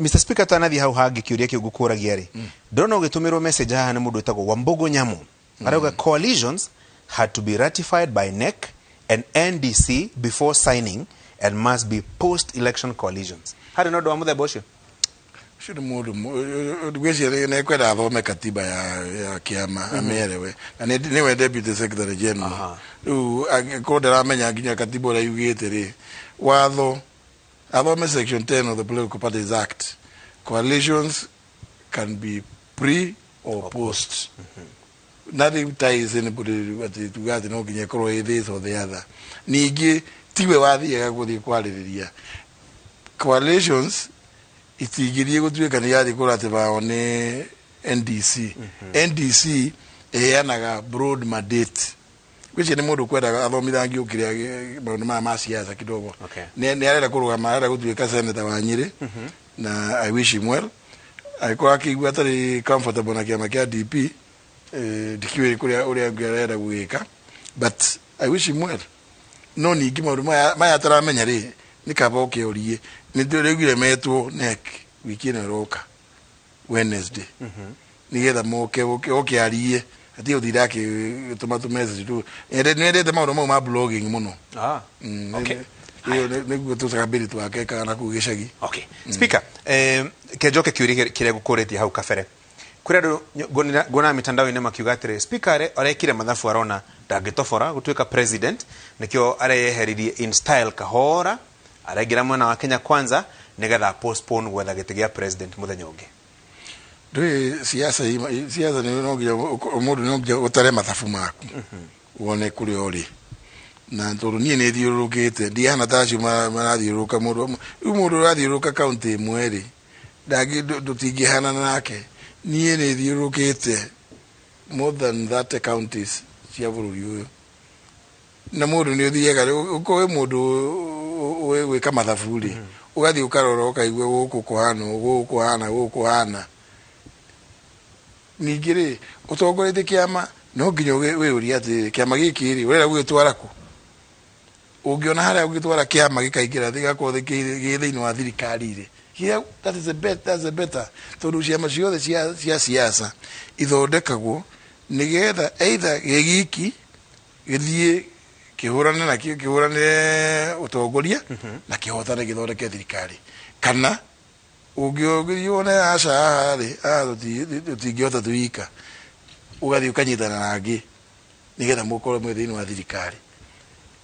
Mr Speaker, twanathiĩ hau hangĩ, kĩũria kĩu ngũkũragia rĩ, ndĩrona ũgĩtũmĩrwo message haha nĩ mũndũ wĩtagwo Wambugu Nyamu. Arauga coalitions had to be ratified by NEC and NDC before signing and must be post election coalitions. Harĩ na ũndũ wa mũthemba ũcio? Ũcio nĩ mũndũ ngwĩciria nĩ ekwenda athome katiba ya kĩama amĩerewe, na nĩwe deputy secretary general. Rĩu angĩkorwo ndaramenya nginya katiba ũrĩa yugĩte rĩ, watho athome section 10 of the Political Parties Act: coalitions can be pre or post. Nothing ties anybody atĩ tuga atĩ no nginya ĩkorwo ĩ this or the other. Ningĩ tiwe wathiaga gũthiĩ kwarĩrĩria coalitions, itingĩthiĩ gũtuĩka nĩ irathiĩ kũratifywo nĩ NDC. NDC ĩheanaga broad mandate. Gwĩciria nĩ mũndũ kwendaga athomithangio kĩrĩa maũndũ maya ma siasa kidogo. Nĩ arenda kũrũgama, arenda gũtuĩka senator wa Nyĩrĩ, na I wish him well. Angĩkorwo akĩigua atarĩ comfortable na kĩama kĩa DP, ndikĩũĩ kũrĩa ũrĩa ũngĩ arenda gwĩka, but I wish him well. No ningĩ maũndũ maya ataramenya rĩ, nĩ kaba oke orie. Nĩ tũraiguire metwo NEC wiki ĩno ĩroka Wednesday, nigetha moke oke arie, atige gũtinda akĩtũma tũ message tu. Nĩendete maũndũ mau ma blogging mũno. Ĩyo nĩguo tũcakabĩri twake kana kũu gĩcagi. Okay. Speaker, kenjoke kĩũria kĩrĩa ngũkũrĩtie hau kabere. Kũrĩ andũ nguona mitandao-inĩ makiuga atĩrĩ, Speaker arekire mathabu, arona ndangĩtobora gũtuĩka president, nĩkĩo areyeheririe in style kahora, araingĩra mwena wa Kenya Kwanza nĩgetha postpone gwetha gĩtĩ gĩa president mũthenya ũngĩ. Ndũĩ siasa siasa nĩ no nginya mũndũ no nginya ũtare mathabu maku wone kũrĩa ũrĩ, na tondũ niĩ nĩ thiũrũrũkĩte, ndihana ta acio marathiũrũrũka. Mũndũ rĩu, mũndũ ũrathiũrũrũka kaunti ĩmwe rĩ, ndũtingĩhanana nake. Niĩ nĩ thiũrũrũkĩte more than 30 counties cia bũrũri ũyũ, na mũndũ nĩ ũthiaga ũkorwo wĩ mũndũ ũĩ gwĩka mathabu rĩ, ũgathiĩ ũkarora ũkaigua gũkũ kũhana ũũ, gũkũ kũhana, gũkũ kũhana. Ningĩ rĩ, ũtongoretie kĩama no nginya wĩyũrie atĩrĩrĩ, kĩama gĩkĩ rĩ, ũrenda gũgĩtwara kũ? Ũngĩona harĩa ũngĩtwara kĩama gĩkaingĩra, gĩgakorwo gĩ thĩinĩ wa thirikari rĩ, yeah, that is a bet, that's a better, tondũ ciama ciothe cia siasa ithondekagwo nĩgetha either gĩ giki gĩthiĩ kĩhũrane na kĩhũranĩre ũtongoria na kĩhotane, gĩthondeke thirikari, kana ũngĩthiĩ wone aca, haha rĩ, haha tũtingĩhota twika, ũgathiĩ ũkanyitana na angĩ nĩgetha mũkorwo mwĩ thĩinĩ wa thirikari.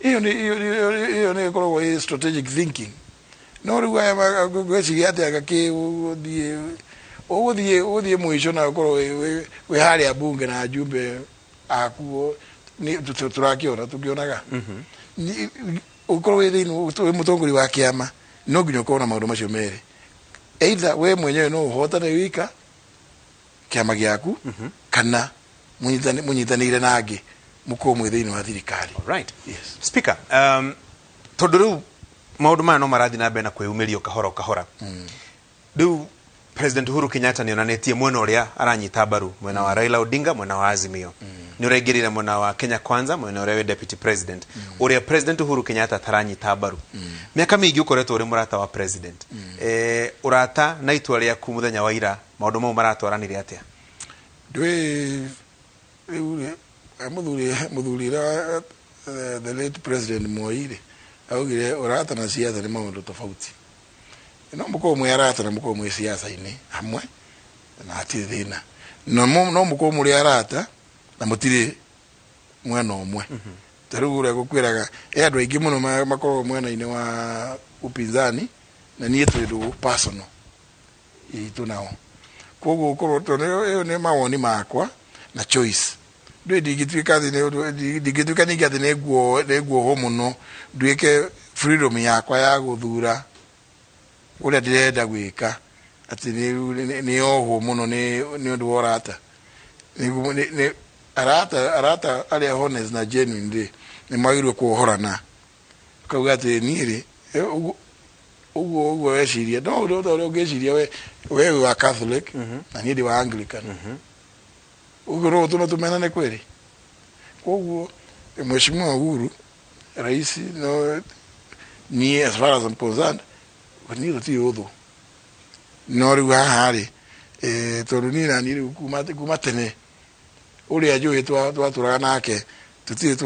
Ĩyo nĩ ĩkoragwo ĩ strategic thinking. No rĩu aya ngwĩciria atĩ anga kĩ ũgũthiĩ mũico na ũkorwo wĩ harĩa bunge na njumbe akuo nĩ tũrakĩona tũkĩonaga. Ũkorwo wĩ thĩinĩ, wĩ mũtongoria wa kĩama, no nginya ũkorwo na maũndũ macio merĩ: either we mwenyewe no ũhotane wika kĩama gĩaku, kana mũnyitanĩire na angĩ mũkorwo mwĩ thĩinĩ wa thirikari. Right. Yes. Speaker, tondũ rĩu maũndũ maya no marathiĩ na mbere na kwĩyumĩria o kahora o kahora, rĩu President Uhuru Kenyatta nĩ onanĩtie mwena ũrĩa aranyita mbaru, mwena wa Raila Odinga, mwena wa Azimio. Nĩ ũraingĩrĩra mwena wa Kenya Kwanza, mwena ũrĩa wĩ deputy president, ũrĩa President Uhuru Kenyatta ataranyita mbaru. Mĩaka mĩingĩ ũkoretwo ũrĩ mũrata wa president. Ũrata na itua rĩaku mũthenya wa ira, maũndũ mau maratwaranire atĩa? Ndũĩ rĩu rĩ, mũthuri ũrĩa, the late President Moi rĩ, augire ũrata na siasa nĩ maũndũ tofauti. No mũkorwo mwĩ arata na mũkorwo mwĩ siasa-inĩ hamwe na hatirĩ thĩna. No mũkorwo mũrĩ arata na mũtirĩ mwena ũmwe. Ta rĩu ũrĩa gũkwĩraga, he andũ aingĩ mũno makoragwo mwena-inĩ wa upinzani na niĩ twĩ ndũgũ personal itũ nao. Koguo ũkorwo tondũ ĩyo nĩ mawoni makwa na choice. Ndũĩ ndingĩtuĩka atĩ ndingĩtuĩka ningĩ atĩ nĩ nguohwo mũno nduĩke freedom yakwa ya gũthura ũrĩa ndĩrenda gwĩka atĩ nĩ ohwo mũno nĩ ũndũ wa ũrata. Nĩ arata arĩa honest na genuine rĩ, nĩ magĩrĩirwo kuohorana, ũkauga atĩ niĩ rĩ, ũguo weciria no ũndũ ta ũrĩa ũngĩciria we wĩ wa Catholic na niĩ ndĩ wa Anglican, ũguo no ũtũme tũmenane kweri. Koguo Mheshimiwa Uhuru rais, no niĩ as far as I'm concerned, niĩ tũtirĩ ũthũ. No rĩu haha rĩ, tondũ niĩ na niĩ rĩu kuma tene ũrĩa njũĩ twatũraga nake, tũtirĩ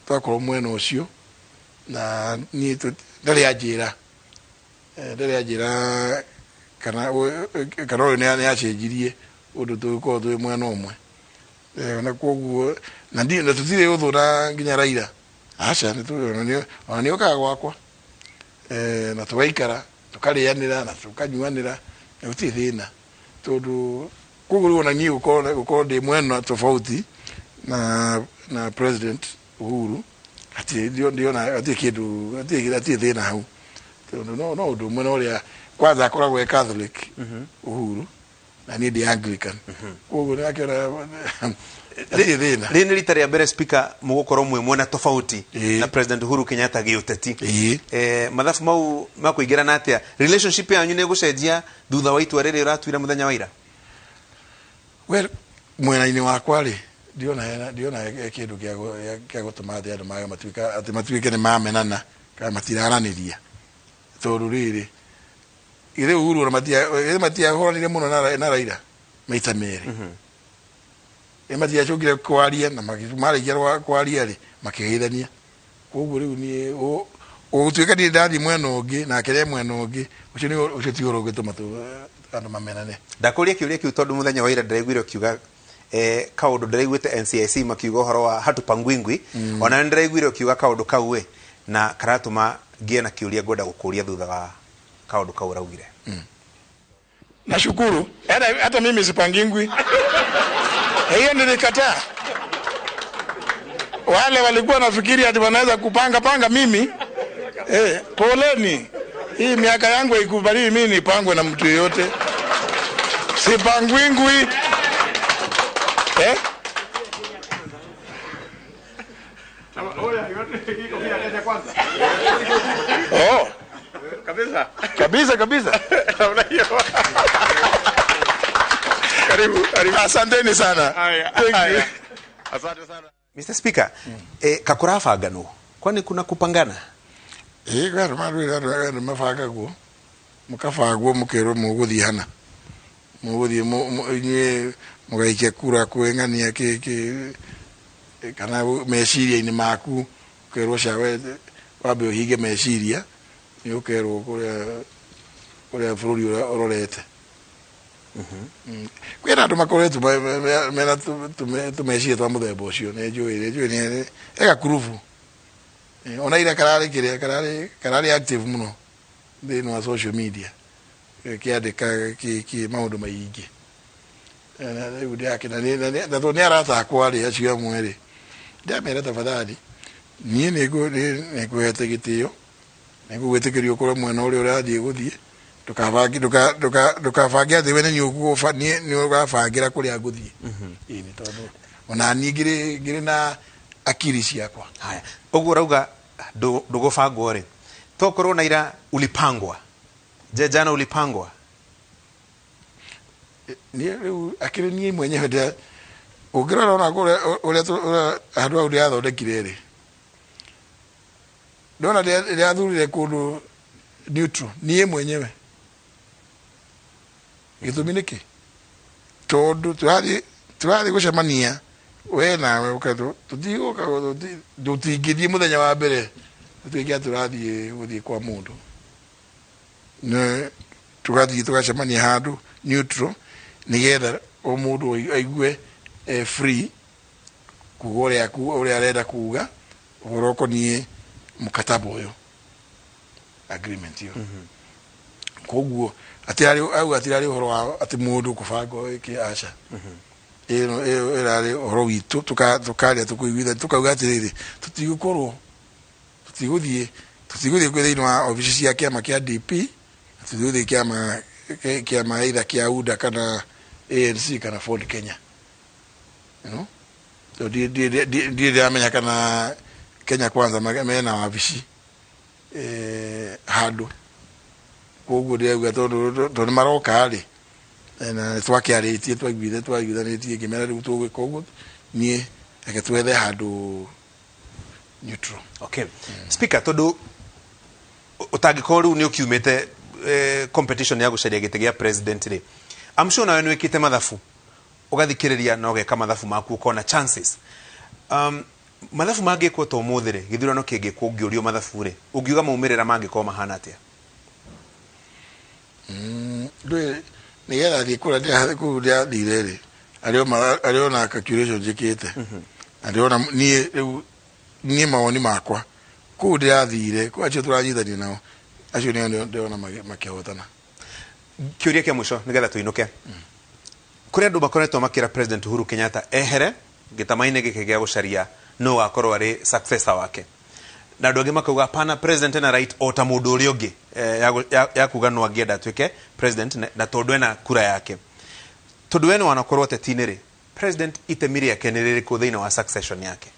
twakorwo mwena ũcio, na niĩ ndarĩ anjĩra, ndarĩ anjĩra kana ũyũ nĩ acenjirie ũndũ tũgĩkorwo twĩ mwena ũmwe. Na koguo na tũtirĩ ũthũ na nginya Raila. Aca, ona nĩ okaga gwakwa, na tũgaikara tũkarĩanĩra na tũkanyuanĩra na gũtirĩ thĩna, tondũ koguo rĩu ona niĩ gũkorwo ndĩ mwena tofauti na President Uhuru, hatirĩ hatirĩ kĩndũ, hatirĩ thĩna hau, tondũ no ũndũ ũmwe na ũrĩa kwanza akoragwo e Catholic Uhuru na niĩ ndĩ Anglican, koguo nĩakĩona hatirĩ thĩna. Rĩrĩ nĩ rita rĩa mbere, Speaker, mũgũkorwo mwĩ mwena tofauti na President Uhuru Kenyatta gĩũteti. Mathabu mau makũingĩrana atĩa? Relationship yanyu nĩ ĩgũcenjia thutha wa itua rĩrĩ ũratuire mũthenya wa ira? Well, mwena-inĩ wakwa rĩ, ndiona he kĩndũ kĩa gũtũma atĩ andũ mage matuĩka atĩ matuĩke nĩ mamenana kana matiraranĩria, tondũ rĩrĩ, githĩ Uhuru ona matiahũranire mũno na Raila maita merĩ? Ĩ matiacokire kwaria, na marĩkia kwaria rĩ, makĩgeithania. Koguo rĩu niĩ ũgũtuĩka niĩ ndathiĩ mwena ũngĩ nake re mwena ũngĩ, ũcio nĩ ũcio ti ũhoro ũngĩtũma andũ mamenane. Ndakũria kĩũria kĩu tondũ mũthenya wa ira ndĩraiguire ũkiuga kaũndũ ndĩraiguĩte NCIC makiuga ũhoro wa hatupangwingwi. Ona nĩ ndĩraiguire ũkiuga kaũndũ kau ĩ na karatũma ngĩe na kĩũria ngwenda gũkũria thutha wa kaũndũ kau ũraugire. Nashukuru. Hata mimi sipangingwi. Hiyo nilikataa. Wale walikuwa nafikiri ati wanaweza kupanga panga mimi, poleni. Hii miaka yangu haikubali mimi nipangwe na mtu yeyote. Sipangwingwi. Oh. Kabisa. Kabisa kabisa. Karibu, karibu. Asanteni sana. Thank you. Asante sana. Mr. Speaker, kakurabanganwo, kwani kuna kupangana? Andũ mabangagwo, mũkabangwo mũkerwo mũgũthiĩ hana, mũgũthiĩ inyuĩ mũgaikia kura kwĩng'ania kĩ kana meciria-inĩ maku, ũkerwo cawe wambe ũhinge meciria, nĩ ũkerwo kũrĩa bũrũri ũrorete. Kwĩna andũ makoretwo mena tũmeciria twa mũthemba ũcio, nĩ njũĩ nĩ ega kurubu. Ona ira kararĩ kĩrĩa kararĩ active mũno thĩinĩ wa social media, kĩandĩka kĩ maũndũ maingĩ. Rĩu ndĩrakena na tondũ nĩ arata akwa rĩ, acio amwe rĩ, ndĩramera tafadhali, niĩ nĩngũhete gĩtĩo, nĩngũgwĩtĩkĩria ũkorwo mwena ũrĩa ũrathiĩ gũthiĩ, ndũkabange atĩ we nĩ ũrabangĩra kũrĩa ngũthiĩ. Ĩĩ, nĩ tondũ ona niĩ ngĩrĩ na akiri ciakwa. Haya, ũguo ũrauga ndũgũbangwo rĩ, tokorwo na ira ulipangwa, je, jana ulipangwa? Niĩ rĩu akĩrĩ niĩ mwenyewe ũngĩrora ona ũrĩa handũ hau ndĩrathondekire rĩ, ndona ndĩrathurire kũndũ neutral niĩ mwenyewe. Gĩtũmi nĩkĩ? Tondũ tũrathiĩ gũcemania we nawe tũtigũka, tũtingĩthiĩ mũthenya wa mbere tũtuĩke atĩ tũrathiĩ gũthiĩ kwa mũndũ. Tũgathiĩ tũgacemania handũ neutral nĩgetha o mũndũ aigue free kuga ũrĩa arenda kuga ũhoro ũkoniĩ mũkataba ũyũ, agreement ĩyo. Koguo au hatirarĩ ũhoro wa atĩ mũndũ kũbangwo ĩkĩ, aca. Ĩno ĩrarĩ ũhoro witũ, tũkaria tũkũiguithania, tũkauga atĩrĩrĩ, tũtigũkorwo tũtigũthiĩ thĩinĩ wa obici cia kĩama kĩa DP, tũtigũthiĩ kĩama either kĩa UDA kana ANC kana Ford Kenya. You know? So ndirĩ ndĩramenya kana Kenya Kwanza mena wabici handũ. Koguo ndĩrauga tondũ nĩ maroka rĩ, na twakĩarĩtie, twaiguithanĩtie, ngĩmera rĩu tũgwĩka ũguo, niĩ reke twethe handũ neutral. Okay. Speaker, tondũ ũtangĩkorwo rĩu nĩ ũkiumĩte competition ya gucaria gĩtĩ gĩa president rĩ, I'm sure nawe nĩwĩkĩte mathabu, ũgathikĩrĩria na ũgeka mathabu maku ũkona chances. Mathabu mangĩkwo ta ũmũthĩ rĩ, gĩthurano kĩngĩkwo ũngĩũrio mathabu rĩ, ũngiuga maumĩrĩra mangĩkorwo mahana atĩa? Ndũĩ nĩgetha thiĩ kũrĩa kũu ndĩrathire rĩ, arĩ ona calculation njĩkĩte na ndĩrona niĩ rĩu niĩ mawoni makwa kũu ndĩrathire kũu acio tũranyitania nao acio nĩo ndĩrona makĩhotana. Kĩũria kĩa mũico nĩgetha tũinũke. Kũrĩ andũ makoretwo makĩra President Uhuru Kenyatta ehere gĩtama-inĩ gĩkĩ gĩa gũcaria no gakorwo arĩ successor wake, na andũ angĩ makauga hapana, president ena right o ta mũndũ ũrĩa ũngĩ ya kuga no angĩenda atuĩke president na tondũ ena kura yake. Tondũ we nĩ wanakorwo ũteti-inĩ rĩ, president itemi rĩake nĩ rĩrĩkũ thĩinĩ wa succession yake?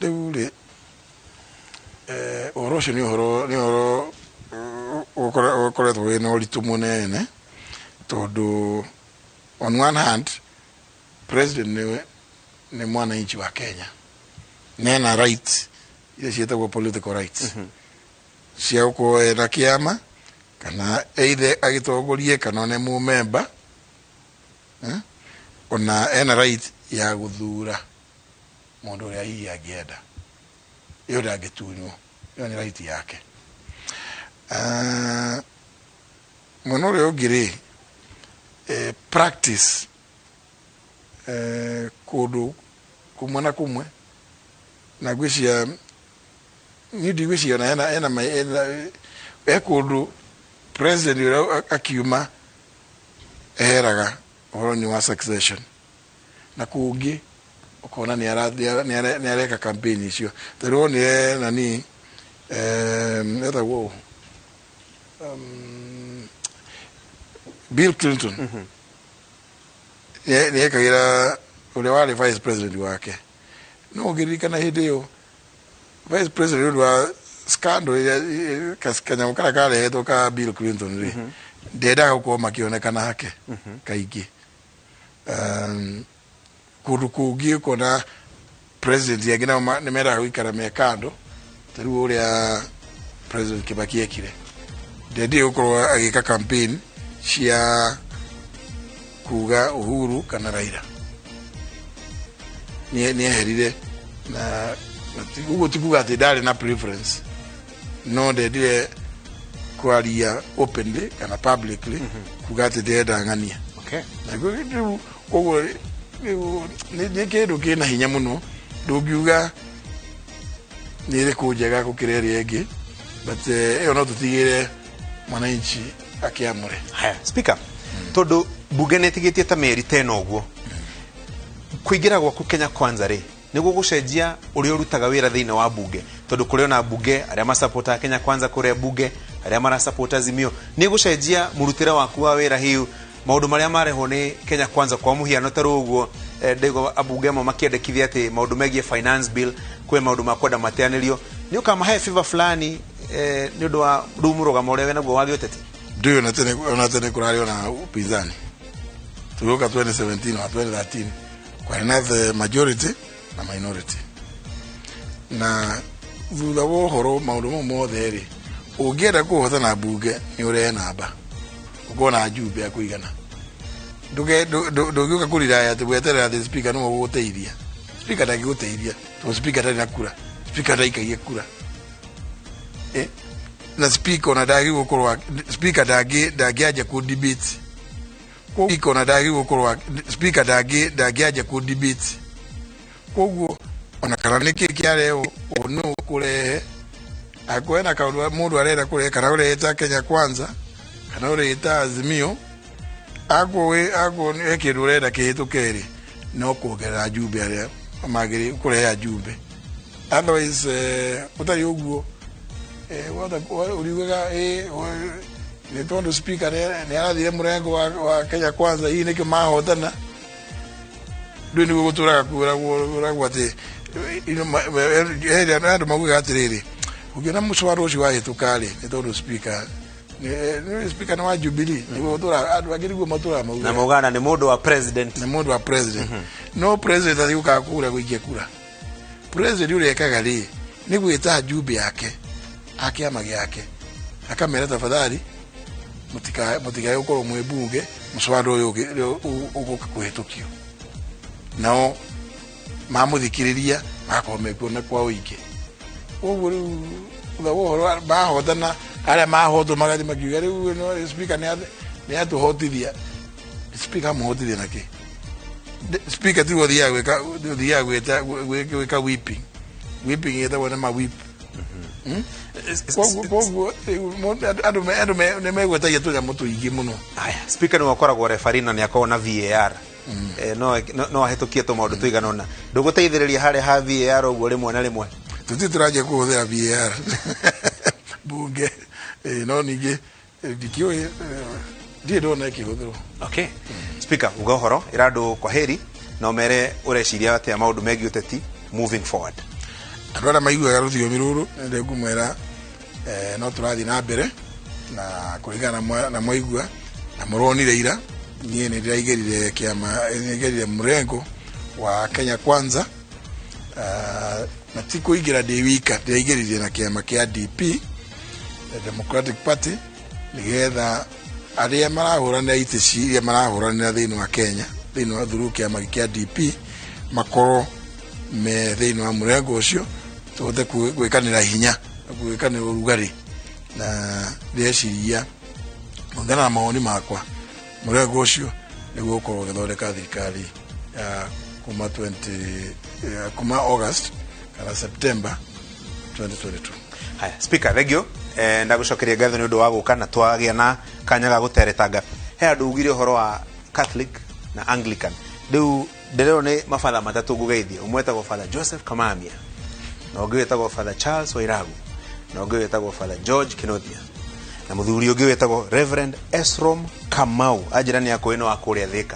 Rĩu rĩ, ũhoro ũcio nĩ ũhoro ũkoretwo wĩna ũritũ mũnene, tondũ on one hand president nĩ mwananchi wa Kenya, nena right iria ciĩtagwo political rights cia gũkorwo ena kĩama kana either agĩtongorie kana nĩ mũmemba, ona ena right ya gũthura mũndũ ũrĩa hihi angĩenda, ĩyo ndangĩtunywo, ĩyo nĩ right yake. Mwena ũrĩa ũngĩ rĩ, practice kũndũ kũmwe na kũmwe na ngwĩciria niĩ ndigwĩciria ona ena he kũndũ president ũrĩa akiuma eheraga ũhoro-inĩ wa succession, na kũngĩ ũkona nĩ areka campaign icio. Ta rĩu wonire nani etagwo Bill Clinton nĩ ekagĩra ũrĩa warĩ vice president wake, no ũngĩririkana hĩndĩ ĩyo vice president ũndũ wa scandal ĩrĩa kanyamũ karĩa karehetwo ka Bill Clinton rĩ, ndendaga gũkorwo makĩonekana hake kaingĩ. Kũndũ kũngĩ ũkona president angĩ nao nĩ mendaga gũikara me kando, ta rĩu ũrĩa President Kibaki ekire, ndendire gũkorwo agĩka campaign cia kuga Uhuru kana Raila, nĩ eherire na ũguo ti kuga atĩ ndarĩ na preference, no ndendire kwaria openly kana publicly kuga atĩ ndĩrenda ng'ania. Na rĩu koguo nĩ kĩndũ kĩna hinya mũno, ndũngiuga nĩ ĩrĩkũ njega gũkĩra ĩrĩa ĩngĩ, but ĩyo no tũtigĩre mwananchi akĩamũre. Haya, Speaker, tondũ bunge nĩ ĩtigĩtie ta mĩeri ta ĩno ũguo, kũingĩra gwaku Kenya Kwanza rĩ, nĩguo gũcenjia ũrĩa ũrutaga wĩra thĩinĩ wa bunge, tondũ kũrĩ ona bunge arĩa masapotaga Kenya Kwanza, kũrĩa bunge arĩa marasapota Azimio, nĩ gũcenjia mũrutĩre waku wa wĩra hiu maũndũ marĩa marehwo nĩ Kenya Kwanza kwa mũhiano ta rĩu ũguo ndĩgwo abunge amwe makĩendekithia atĩ maũndũ megiĩ finance bill kwĩ maũndũ ma kwenda mateanĩrio, nĩ ũkamahe favor fulani nĩ ũndũ wa rĩu mũrũgamo ũrĩa wĩnaguo wa gĩũteti? Ndũĩ ona tene kũrarĩ ona upinzani, tũgĩũka 2017 na 2013 kwarĩ na the majority na minority, na thutha wa ũhoro maũndũ mau mothe rĩ, ũngĩenda kũhotana mbunge nĩ ũrehe namba, ũkorwo na njumbe ya kũigana, ndũngĩũka kũriraya atĩ gweterera atĩ speaker nĩwe ũgũgũteithia. Speaker ndangĩgũteithia tondũ speaker ndarĩ na kura, speaker ndaikagia kura, na speaker ona ndagĩrĩirwo gũkorwo speaker ndangĩanjia kũ debate, speaker ona ndagĩrĩirwo gũkorwo speaker ndangĩanjia kũ debate. Koguo ona kana nĩkĩ kĩarehwo no kũrehe angĩkorwo hena kaũndũ mũndũ arenda kũrehe, kana ũrehete Kenya Kwanza kana ũrehete Azimio, angĩkorwo he kĩndũ ũrenda kĩhĩtũke rĩ, no kuongerera njumbe arĩa magĩrĩirwo kũrehe njumbe, otherwise ũtarĩ ũguo ũriugaga nĩ tondũ speaker nĩ arathire mũrengo wa Kenya Kwanza, hihi nĩkĩo mahotana. Ndũĩ nĩguo gũtũraga kwĩragwo atĩ andũ maugaga atĩrĩrĩ, ũngĩona mũcwaro ũcio wahĩtũka rĩ, nĩ tondũ speaker nĩ speaker nĩ wa Jubilee, nĩguo gũtũraga andũ angĩ nĩguo matũraga maugaga, na maugana nĩ mũndũ wa president, nĩ mũndũ wa president. No president athiũkaga kũrĩa gũikia kura, president ũrĩa ekaga rĩ nĩ gwĩta njumbe yake a kĩama gĩake Akamera tafadhali mutikae gukorwo mwi bunge muswada uyu uguka kuhitukio. Nao mamuthikiriria magakorwo mekuona kwa uingi. Koguo riu thutha wa uhoro mahotana aria mahotwo magathi makiuga riu no speaker ni atuhotithia. Speaker amuhotithia naki? Speaker ti guthiaga gwika gwita gwika whipping. Whipping yetagwo na ma whip. Koguo andu nĩ megwetagia tũnyamũ tũingĩ mũno. Aya, speaker nĩ wakoragwo referee na nĩ akoragwo na VAR. No ahĩtũkie tũmaũndũ tũigana ũna. Ndũgũteithĩrĩria harĩa ha VAR ũguo rĩmwe na rĩmwe? Tũtirĩ tũranjia kũhũthĩra VAR bunge, no ningĩ ndikĩũĩ, ndirĩ ndona ĩkĩhũthĩrwo. Okay. Speaker, uga ũhoro ĩra andũ kwa heri na ũmere ũreciria atĩa maũndũ megiĩ ũteti moving forward. Andũ arĩa maiguaga rũthiomi rũrũ nĩ ngũmwĩra no tũrathiĩ na mbere na kũringana na mwaigua na mũronire ira niĩ nĩ ndĩraigĩrire kĩama, nĩndĩraigĩrire mũrengo wa Kenya Kwanza, na ti kũingĩra ndĩ wika, ndĩraigĩrire na kĩama kĩa DP, the Democratic Party, nĩgetha arĩa marahũranĩra itĩ iria marahũranĩra thĩinĩ wa Kenya thĩinĩ wa through kĩama kĩa DP makorwo me thĩinĩ wa mũrengo ũcio, tũhote gwĩkanĩra hinya na gwĩkanĩra ũrugarĩ. Na ndĩreciria kũringana na mawoni makwa mũrengo ũcio nĩguo ũkorwo ũgĩthondeka thirikari ya kuma 20 kuma August kana September 2022. Haya, Speaker, thank you. Ndagũcokeria ngatho nĩ ũndũ wa gũka na twagĩa na kanya ga gũteretanga. He andũ ugire ũhoro wa Catholic na Anglican. Rĩu ndĩrerwo nĩ mabatha matatũ ngũgeithia. Ũmwe wĩtagwo Father Joseph Kamamia, na ũngĩ wĩtagwo Father Charles Wairagu, na ũngĩ wĩtagwo Father George Kinothia, na mũthuri ũngĩ wĩtagwo Reverend Esrom Kamau. Anjĩra nĩ akũĩ no akũrĩa Thĩka.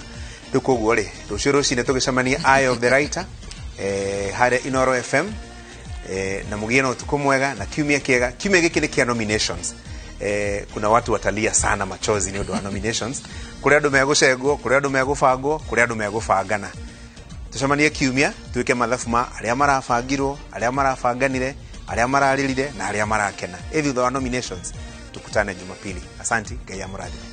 Rĩu koguo rĩ, rũciũ rũcinĩ tũgĩcemania Eye of the Writer harĩa Inoro FM, na mũgĩe na ũtukũ mwega na kiumia kĩega. Kiumia gĩkĩ nĩ kĩa nominations. Kuna watu watalia sana machozi nĩ ũndũ wa nominations. Kũrĩ andũ megũcengwo, kũrĩ andũ megũbangwo, kũrĩ andũ megũbangana. Tũcemanie kiumia twĩke mathabu ma arĩa marabangirwo, arĩa marabanganire, arĩa mararĩrire na arĩa marakena. Ĩ thutha wa nominations tukutane Jumapili. Asanti, Ngai amũrathime.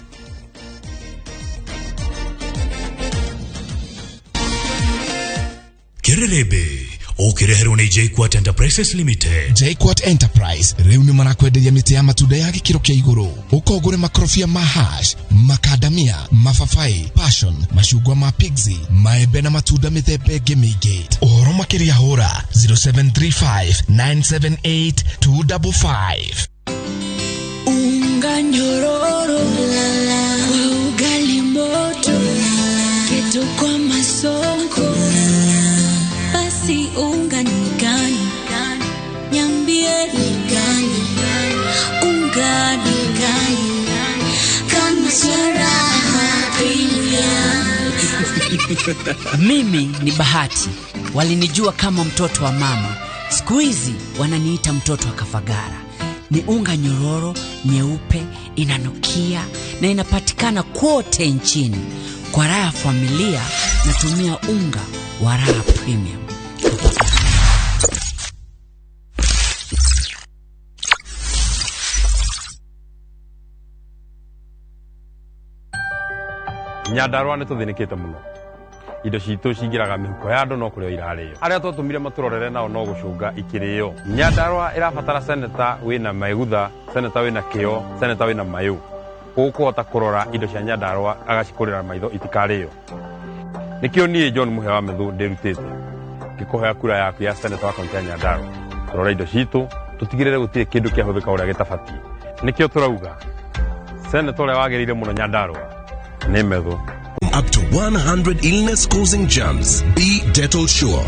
Kererebe ũkĩreherwo nĩ JKUAT Enterprises Limited. JKUAT Enterprise rĩu nĩ marakwenderia mĩtĩ ya matunda ya gĩkĩro kĩa igũrũ. Ũka ũgũre makorobia ma hash, makadamia, mababaĩ, passion, macungwa ma pixie, maembe na matunda mĩthemba ĩngĩ mĩingĩ. Ũhoro makĩria hũra 0735 978 255. Unga nyororo kwa ugali moto, keto kwa masonko, basi unga ni gani? Niambie ni gani? Unga ni gani? Kama Raha Premium. Mimi ni Bahati. Walinijua kama mtoto wa mama. Siku hizi wananiita mtoto wa Kafagara. Ni unga nyororo, nyeupe, inanukia na inapatikana kote nchini. Kwa raha ya familia natumia unga wa Raha Premium. Nyandarua nĩ tũthĩnĩkĩte mũno. Indo citũ cingĩraga mĩhuko ya andũ no kũrĩo irarĩo. Arĩa twatũmire matũrorere nao no gũcũnga ikĩrĩo. Nyandarua ĩrabatara seneta wĩna maigutha, seneta wĩna kĩo, seneta wĩna mayũ. Ũkũhota kũrora indo cia Nyandarua agacikũrĩra maitho itikarĩo. Nĩkĩo niĩ John Mũhia wa Methu ndĩrutĩte ngĩkũhoya kura yaku ya seneta wa kaunti ya Nyandarua. Tũrore indo citũ, tũtigĩrĩre gũtirĩ kĩndũ kĩahũthĩka ũrĩa gĩtabatiĩ. Nĩkĩo tũrauga seneta ũrĩa wagĩrĩire mũno Nyandarua nĩ Methu. Up to 100 illness-causing germs. Be Dettol sure.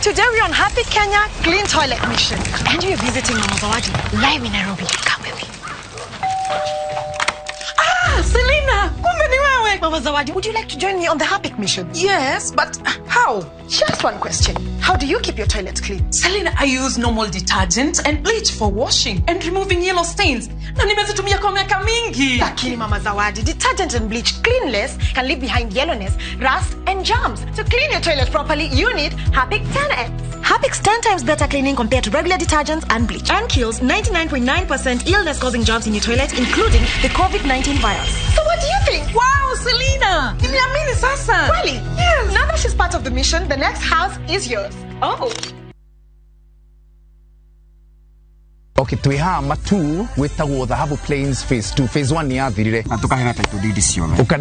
Today we're on Happy Kenya Clean Toilet Mission, and we are visiting Mama Zawadi live in Nairobi. Come with me. Ah, Selina, kumbe ni wewe. Mama Zawadi, would you like to join me on the Happy Mission? Yes, but how? Just one question. How do you keep your toilet clean? Selina, I use normal detergent and bleach for washing and removing yellow stains. Na nimezitumia kwa miaka mingi. Lakini Mama Zawadi, detergent and bleach cleanless can leave behind yellowness, rust and germs. To clean your toilet properly, you need Harpic 10X. Harpic's 10 times better cleaning compared to regular detergents and bleach, and kills 99.9% illness-causing germs in your toilet, including the COVID-19 virus. So what do you think? Wow, Selina, nimeamini sasa. Really? Yes. Now that she's part of the mission, the next house is yours. Oh. Okay, twĩ haha Matu wĩtagwo Dhahabu Plains phase 2. Phase 1 nĩ yathirire na tũkaheana title deed ciothe.